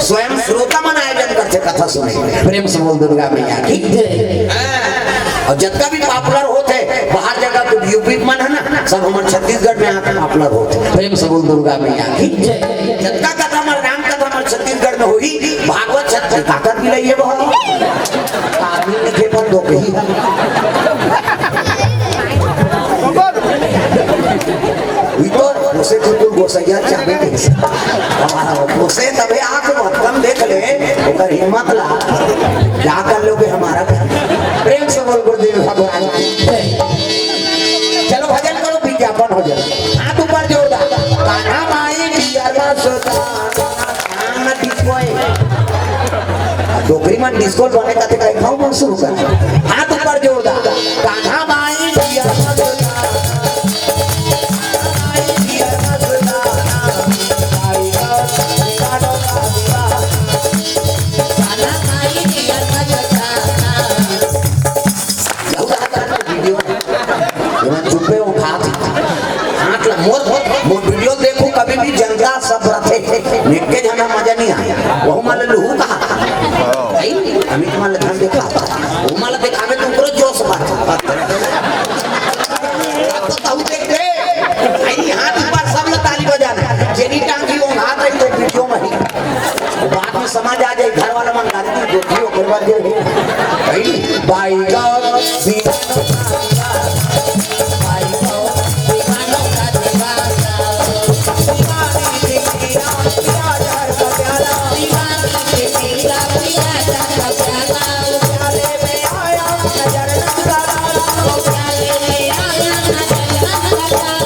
स्वयं श्रोता मन आयोजन करथे कथा सुने। प्रेम से बोल दुर्गा मैया की जय। हाँ। अउ जतका भी popular होत हे, बाहर जगह के यूपी मन हे ना, सब हमर छत्तीसगढ़ में आके popular होत हे। प्रेम से बोल दुर्गा मैया की जय। जतका कथा हमर राम कथा हमर छत्तीसगढ़ में होही, भागवत छत्तीस ताकत भी लइए बहो। आदमी ने खेपन दो कही। ई तो उसे कुकुर गोसैया चाबे के। हमारा उसे तबे आके भक्तन देख ले, ओकर हिम्मत ला। क्या कर लोगे हमारा? प्रेम से बोल गुरुदेव भगवान की जय। चलो भजन करो, विज्ञापन हो जाए। हाथ ऊपर जोरदार। कान्हा माई पियर मा सोता। कान्हा डिस्को है। डोकरी मन डिस्को बने कथे कहीं खाऊ मन शुरू कर। हाथ ऊपर जोरदार। कान्हा माई पियर मा सोता। एमन चुप्पे उठा थी। हाथ ला मोर, मोर वीडियो देखो, कभी भी जनता सब रथे। एके झन मजा नहीं आया। वहू माले लुहू कहा। नहीं, अमित माले धन देखा। वो माले दिखावे तो पूरा जोश बात। अब तो ताऊ देख दे। आई हाथ ऊपर सब ला ताली बजाना। जेनी टांगी वो हाथ रही तो वीडियो में ही। बाद में समझ आ जाए, घर वाला मन गाली दी, जो भी ओकर बाद जे है। भाई, भाई का दीवाना, भाई का दीवाना, दीवानी के पिया, पिया जहर का प्याला। दीवानी के पिया, पिया जहर का प्याला। प्याले में आया नजर नजारा। प्याले में आया नजर नजारा।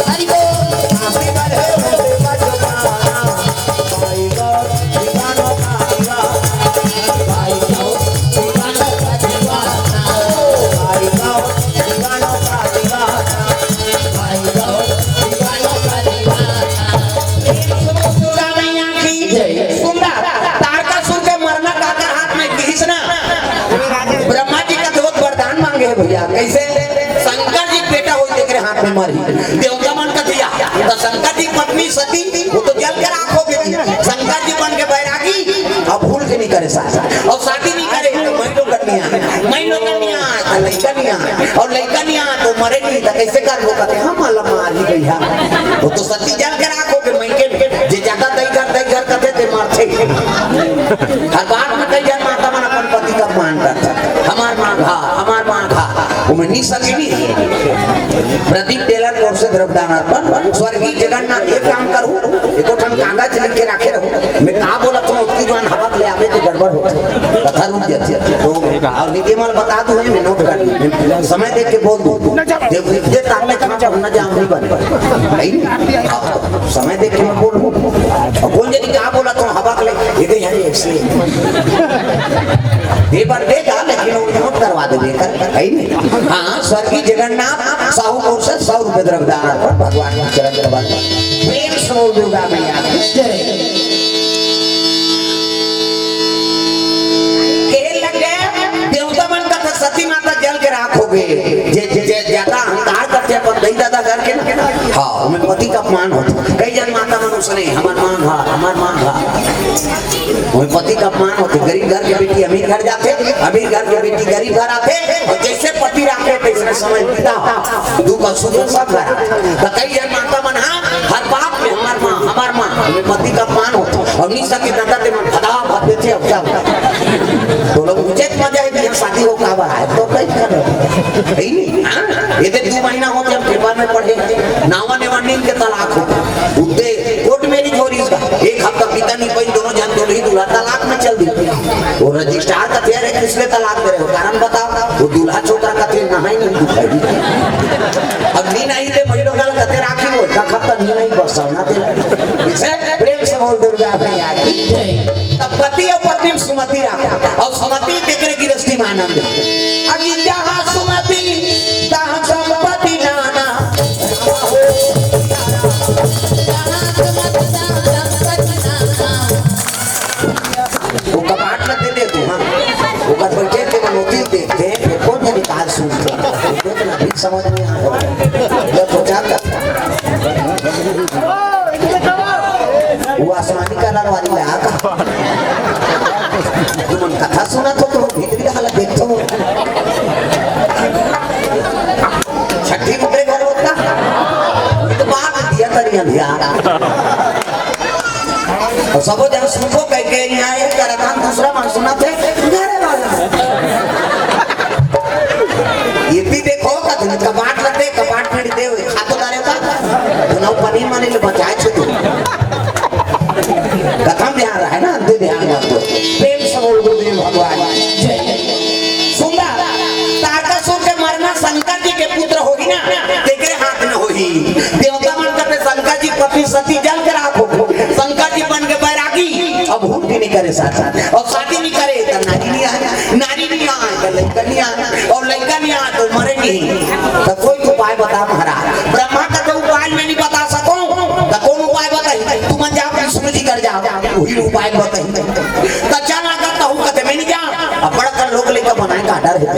हरि बोल। तारकासुर के मरना काकर हाथ में गिरिस ना। ब्रह्मा जी का जोत वरदान मांगे हे भैया, कैसे? शंकर जी के बेटा होई तेकरे हाथ में मरही। देवता मन का दिया, तो शंकर जी की पत्नी सती, वो तो जल के राख हो गई। शंकर जी बन के बैरागी, अब भूल के नहीं करे शादी। अउ शादी नहीं करे, तो मैं तो करनी आ, मैं तो करनी आ, तो लइका नहीं आ, अउ लइका नहीं आ, तो मरे नहीं, तो कैसे कर वो कहते, हम अलग मारी भैया। वो तो सती जल के राख हो गई, मैं के जे ज्यादा दई घर, दई घर कहते थे, मारते। हर बात में कई जन माता मन अपन पति का अपमान करता। हमार माँ घा, हमार माँ घा। वो मैं नहीं सकेगी। प्रदीप टेलर की ओर से द्रव्यदान अर्पण। स्वर्गीय जगन्नाथ, एक काम करूँ, एको ठन कागज लिख के रखे रहूँ। मैं का बोला तुम उतनी जवान हवा ले आवे तो गड़बड़ हो। कथा रुक जाती है। तो और निधि मल बता दूँ, मैं नोट कर लूँ। समय देख के बोल दूँ। देव, देव तार में कहाँ पहुँचना जाम नहीं बने। नहीं? समय देख के मैं बोल दूँ। और कौन जनी का बोला तुम हवा के ले, ये गई है, ये इसलिए। ये बार देगा, लेकिन वो नोट करवा दे बेटा, है नहीं? हाँ, स्वर्गीय जगन्नाथ साहू ओर से सौ रुपए द्रव्यदान अर्पण भगवान के चरण कमल पर। प्रेम से बोल दुर्गा मैया की जय। कहे लगे, देवता मन का था, सती माता जल के राख हो गए। जे, जे, जे ज्यादा अहंकार करते अपन दई दादा करके ना। हाँ, उनमें पति का अपमान होता। कई जन माता मन उसने, हमार माँ घा, हमार माँ घा। उनमें पति का अपमान होता। गरीब घर के बेटी अमीर घर जाते, अमीर घर के बेटी गरीब घर आते, और जैसे पति राखे तैसे समय बीता। दुख और सुख सब घर आते। तो कई जन माता मन, हाँ, हर बात में हमार माँ, हमार माँ, उनमें पति का अपमान होता। और नहीं सके दादा ते मन फदा भर देते, अब क्या होता? तो लोग उचित मजा है कि शादी हो का बा है तो कहीं कर रहे हैं। नहीं, हाँ, ये तो दो महीना होते हम पेपर में पढ़े, नावा नेवा नींद के तलाक हो। उद्दे कोर्ट में नहीं छोड़ी उसका। एक हफ्ता पिता नहीं पाई, दोनों जन दुल्ही दूल्हा तलाक में चल दी। वो रजिस्ट्रार का कथे रे, किसने तलाक दे रहे हो, कारण बताओ। वो दूल्हा छोकरा कथे नहाई नहीं दिखाई। अब नी नहीं दे, महिला का कथे राखी हो, का खत्ता नी नहीं बस ना दे। इसे प्रेम से बोल दुर्गा मैया की। तब पति और पत्नी में सुमति रहा, और सुमति तेकरे गिरस्ती में आनंद। अगी जहाँ सुमति, तहाँ संपत्ति नाना। वो कपाट में दे दे तू, हाँ। वो कर बैठे थे, मनोती देखते हैं, फिर कौन जाने कहाँ सुनते हैं। इतना भी समझ नहीं आ रहा। ये तो क्या करता? वो आसमानी कलर वाली ला का। तुमन कथा सुनत हो तो भीतरी हालत देखत हो। छठी उतरे घर होता। ये तो बात दिया तरी अंधियारा। और सबो जन सुनबो कह के यहाँ एक करतान दूसरा मन सुनत हे। घरे वाला। ये भी देखो कथन कपाट लगे, कपाट में दे हुए। खा तो डाले का। बुनाऊ पनीर मनीर बचाए छे तू। कथम ध्यान रहे ना, अंधे ध्यान मत दो। प्रेम से बोल गुरुदेव भगवान जय। सुंदर, तारकासुर के मरना शंकर जी के पुत्र होही ना, तेकरे हाथ में होही। देवता मन कहते शंकर जी पति सती जल के राख हो। शंकर जी बन के बैरागी, अब भूत भी नहीं करे साथ साथ। और शादी नहीं करे तो नारी नहीं आए, नारी नहीं आए तो लड़का नहीं आए, और लड़का नहीं आए तो मरे नहीं। तो कोई उपाय बता महाराज। ब्रह्मा का तो उपाय मैं नहीं बता सकूं, तो कौन उपाय बताई? तुम जाओ विष्णु जी कर जाओ, वही उपाय बताई। तो चल ना करता हूँ कहते मैं नहीं जाऊँ। अब बड़ा कर लोग लेकर बनाए का डर है।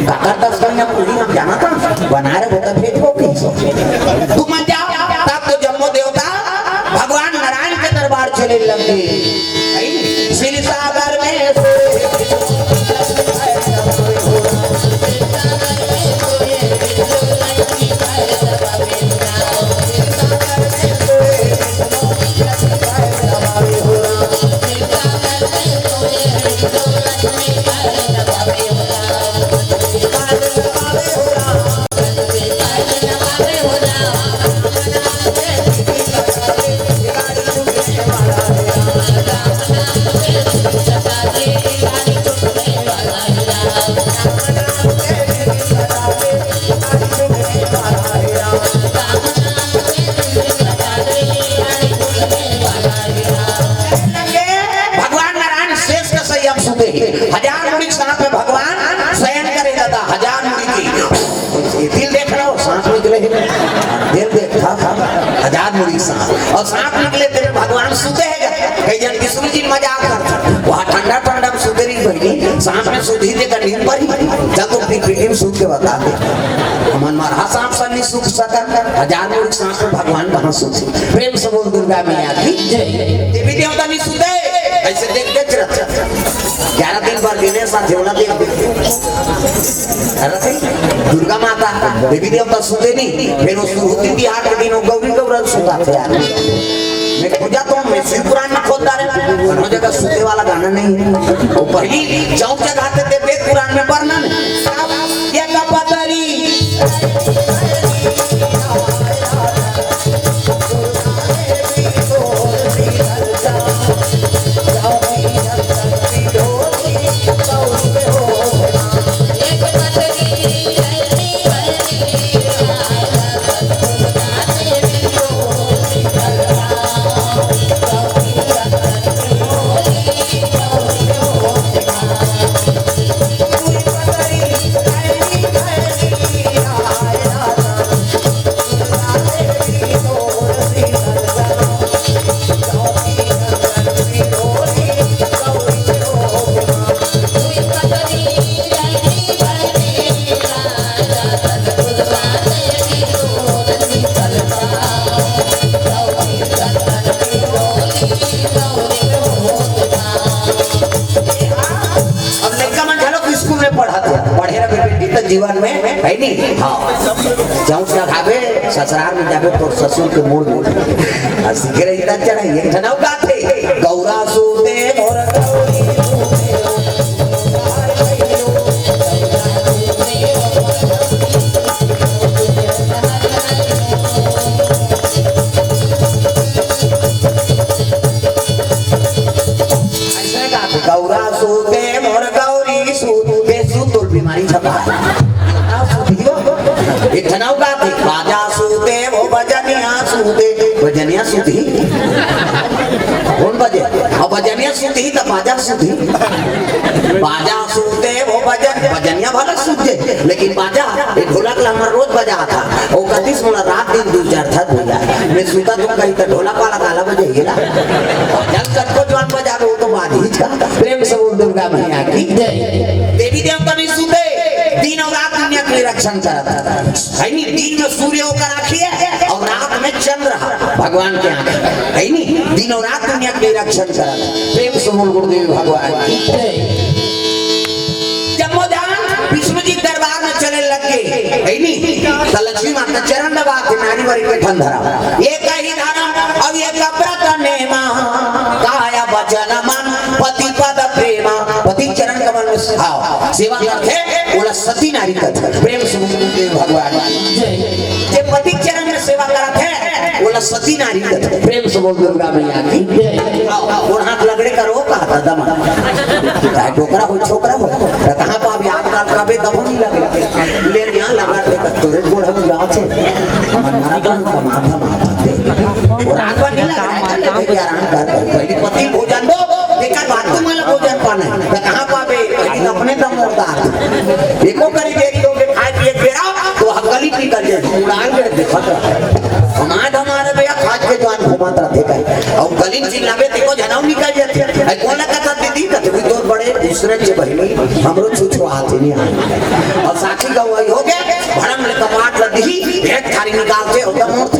काका दस कन्या पूरी हम जाना था, बना रहे होता भेज वो पीछे। तुम जाओ, तब तो जम्मो देवता भगवान नारायण के दरबार चले लगे। क्षीर सागर में से भगवान नारायण शेष का सही हम सुते हैं। हजार मुड़ी के सांप में भगवान शयन करे दादा, हजार मुड़ी की। ये दिल देख रहा हो, सांप निकले हैं। दिल देख, था, था, हजार मुड़ी सांप। और सांप निकले तेरे भगवान सुते हैं। कई जन विष्णु जी मजाक करता। वहाँ ठंडा ठंडा में सुते रही बहनी, सांप में सुधी देकर नींद पड़ी। जब तो अपनी पीढ़ी में सूत के बता दे। हमन मारा सांप सन नहीं सूत सकत। हजार मुड़ी सांप में भगवान कहाँ सूते? प्रेम से बोल दुर्गा मैया की जय। देवी देवता नहीं सुते, ऐसे देख देख रहते। ग्यारह दिन भर गिने साथ झोला दे। अरे दुर्गा माता, देवी देवता सुते नहीं, फिर वो सुरुती बिहार के दिन वो गौरी गौरव सुता थे यार। मैं खोजा तो मैं शिव पुराण में खोद डाले, कोनो जगह सुते वाला गाना नहीं है। वो पहली चौक जगह थे, ते वेद पुराण में वर्णन है। ये का पतरी। अब लइका मन घलो स्कूल में पढ़त हे, पढ़े रहे बेटी त जीवन में है नहीं। हाँ, जाऊँ क्या खाबे, ससुराल में जाबे तो ससुर के मूड़ में। आ सीखे रही त चढ़े, एक ठन अउ गाथे, गौरा सूते मोर गौरी सूते। सुधही। कौन बजे? अब बजनिया सुधही त बाजा सुधही। बाजा सुधे वो बजन, बजनिया भला सुधे, लेकिन बाजा, ये ढोलक ला हमर रोज बजाथा। वो कतिस मोला रात दिन दू चार था भैया। मैं सुता तो कहीं तो ढोलक वाला काला बजे हिला। जब तक को जवान बजा लो तो बाज ही था। प्रेम से बोल दुर्गा मैया की जय। देवी देवता नहीं सुते, दिन और रात दुनिया के लिए रक्षण करत है। है नी, दिन में सूर्य होकर आखी है और रात में चंद्र है, भगवान के आंख है। है नी, दिन और रात दुनिया के लिए रक्षण करत है। प्रेम से बोल गुरुदेव भगवान की जय। जब वो ध्यान विष्णु जी दरबार में चले लग गए, है नी, तो लक्ष्मी माता चरण दबा के नारी वारी के ठंडरा। ये कही धर्म, अब ये कपड़ा का नेमा, काया वचन मन पति पद प्रेमा। पति चरण कमल में भाव सेवा करत है, ओला सती नारी कहत है। प्रेम से बोल देव भगवान की जय। जे पति चरण में सेवा करत है, ओला सती नारी कहत है। प्रेम से बोल दुर्गा मैया की जय। आओ, आओ, और हाथ लगड़े करो, कहा था दमा। चाहे डोकरा हो, छोकरा हो, तो कहाँ पावे आजकल कबे दबो नहीं लगे। ले यहाँ लगा दे, तोरे गोड़ हम जाओ छे। हमारा काम कमा था, माथा दे। और आजकल नहीं लग रहा है, क्या राम कर, पहली पति भोजन दो, एकर बाद तुम वाला भोजन पाना है। तो कहाँ पावे? पहली अपने दम उतार। एको करी देरी हो के खाए पिए के बेरा, तो हकली निकल जाए, उड़ान के देखत रहे। हमार हमारे भैया खाज के जवान घुमात रहते कहीं। और गली में चिल्लावे, देखो, जनऊ निकल जाते। आई कौन लगा था दीदी? कहते, "कोई तो बड़े दूसरे के बहिनी, हमरो छुछुआत ही नहीं आए।" और साथी का वही हो गया, भरम ले कपाट लग दी, एक थारी निकालते हो तो मोड़ते।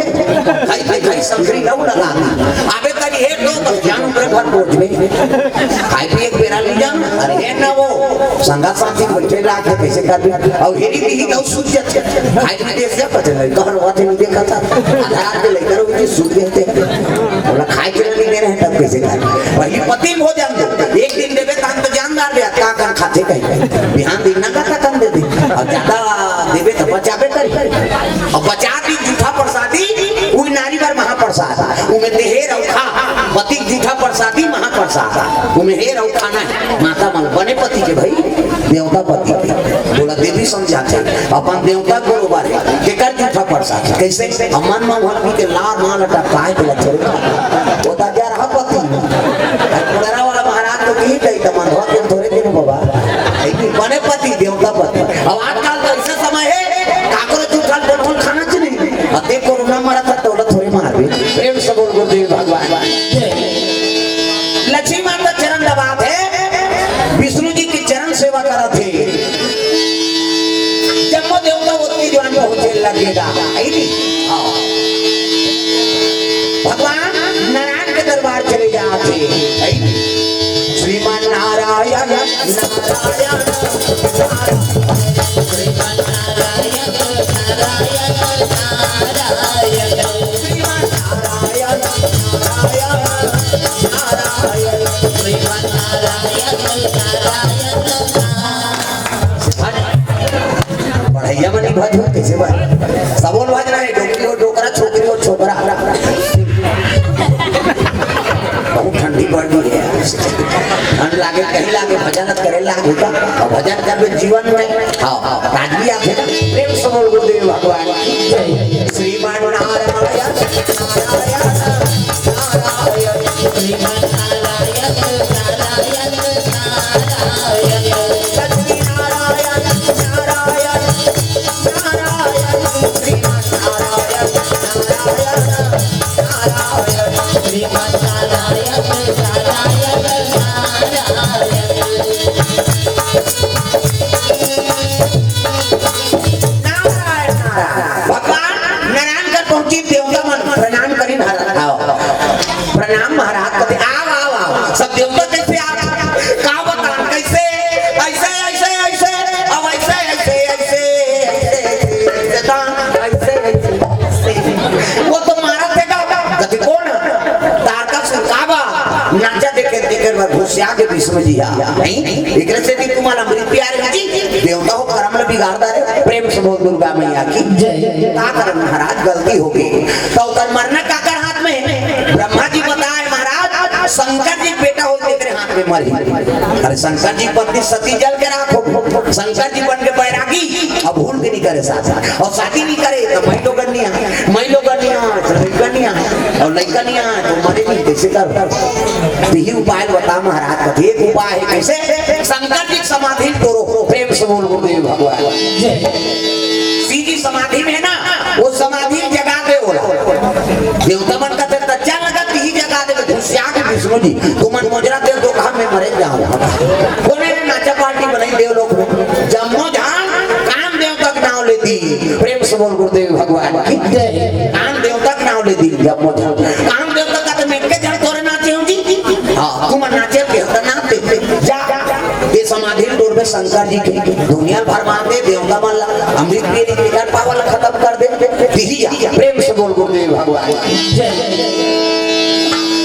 खाई, खाई, खाई, संकरी लऊ लगा दी। आबे करी हे तो, तो जान ऊपर घर पहुंच गई। खाई पिए के बेरा ली जान, अरे हे ना वो, संगा साथी बैठे लाग के कैसे कर दी? और हेरी भी ही गऊ सूझ जाते। खाई पी देख से पता नहीं, कहर हुआ थे, नहीं देखा था। आधार के लेकर वो जी सूझ गए थे। बोला, "खाई के नहीं दे रहे हैं, तब कैसे खाए?" वही पति भोजन दो। एक दिन देवे, तहन तो जानदार बे, का कर खाते कहीं। बिहान दिन ना का खत्म दे दी। और ज्यादा देवे तो बचावे करी। और बचा दी जूठा प्रसादी, उही नारी बर महाप्रसाद। उमे ते हेर अउ खा, पति जूठा प्रसादी महाप्रसाद। उमे हेर अउ खाना है। माता मन बने पति के भाई, देवता पति के। बोला देवी समझाते, अपन देवता बरोबर है। केकर जूठा प्रसाद? कैसे? अमन में भर के लार माल टपकाए के लच्छे। वो तो जा रहा पति। कोड़रा वाला महाराज तो की कही, तो मन भर के थोड़े दिन बाबा। ऐ कि बने पति, देवता पति। अब आजकल तो ऐसे समय है, काकरो जूठा बोल खाना चाहिए। अब देख कोरोना मरा था, तो थोड़े मार दे। प्रेम से बोल गुरुदेव भगवान। लक्ष्मी माता चरण दबात है, विष्णु जी की चरण सेवा करत है। जम्मो देवता ओतकी जुवान पहुंचे लगेगा। आई नहीं? हाँ। भगवान नारायण के दरबार चले जाते। आई नहीं? श्रीमान नारायण, नारायण, नारायण। श्रीमान नारायण, नारायण, नारायण। श्रीमान नारायण, नारायण, नारायण। श्रीमान नारायण, नारायण, नारायण। भज। बढ़ैया बनी भज हो, कैसे भज? सबोल भज रहे, डोकरी हो डोकरा, छोकरी हो छोकरा। बहुत ठंडी बढ़ गई है। ठंड लागे, कहीं लागे, भजन करे लागे का? और भजन करबे जीवन में। हाँ, हाँ, राजगी आथे। प्रेम से बोल गुरुदेव भगवान की जय। श्रीमान नारायण, नारायण, नारायण। श्रीमान नारायण, नारायण, नारायण। लक्ष्मी नारायण, नारायण, नारायण। श्रीमान नारायण, नारायण, नारायण। श्रीमान नारायण, नारायण, नारायण। नारायण, नारायण। भगवान नारायण कर पहुंची, देवता मन प्रणाम करी महाराज। आओ। प्रणाम महाराज, कहते, "आओ, आओ, आओ।" सब देवता कैसे आओ? का बता, कैसे? ऐसे, ऐसे, ऐसे, अब ऐसे, ऐसे, ऐसे, ऐसे, ऐसे, ऐसे, ऐसे, ऐसे। वो तो मारा थे का? कहते, "कौन?" तारका सिंह का बा? नाचा देखे, देखे बर घुसिया के विष्णु जी हा। नहीं? एकरे से भी तुम्हारा अमृत प्यारे जी, देवता हो करम ल बिगाड़ डारे। प्रेम से बोल दुर्गा मैया की जय। का करम महाराज, गलती हो गई। तो ओकर मरना काकर हाथ में? ब्रह्मा जी बताए महाराज, शंकर जी बेटा हो तेरे हाथ में मरी। अरे शंकर जी पत्नी सती जल के राख हो, शंकर जी बन के बैरागी, अब भूल के नहीं करे साथ, और शादी नहीं करे तो मैं लोगन नहीं आ, मैं लोगन नहीं आ, तो लड़का नहीं आ। अउ लइका नइ आय त मरे नइ, कइसे कर? तिही उपाय ल बता महाराज कथे। एक उपाय हे, कइसे? शंकर जी के समाधि ल टोरो। प्रेम से बोल गुरुदेव भगवान। शिव जी समाधि में हे ना, ओ समाधि ल जगा दे ओला। देवता मन कथे त चल गा, तिही जगा दे। घुसिया के विष्णु जी, तुमन मोजरा दे दो, कहा मैं मरे जाहूं। कोने ने नाचा पार्टी बनाई देवलोक में। जम्मो झन काम देवता के नाव ले दीन। प्रेम से बोल गुरुदेव भगवान की जय। काम देवता के नाव ले दीन जम्मो झन। काम देवता कथे मैं के झन थोरे नाचे हंव जी। हां, तुमन नाचे के त नाचे। जा, ये समाधि ल टोरबे शंकर जी के। दुनिया भर मान दे देवता मन ला। अमृत पी के पावल खत्म कर दे। तिही आ।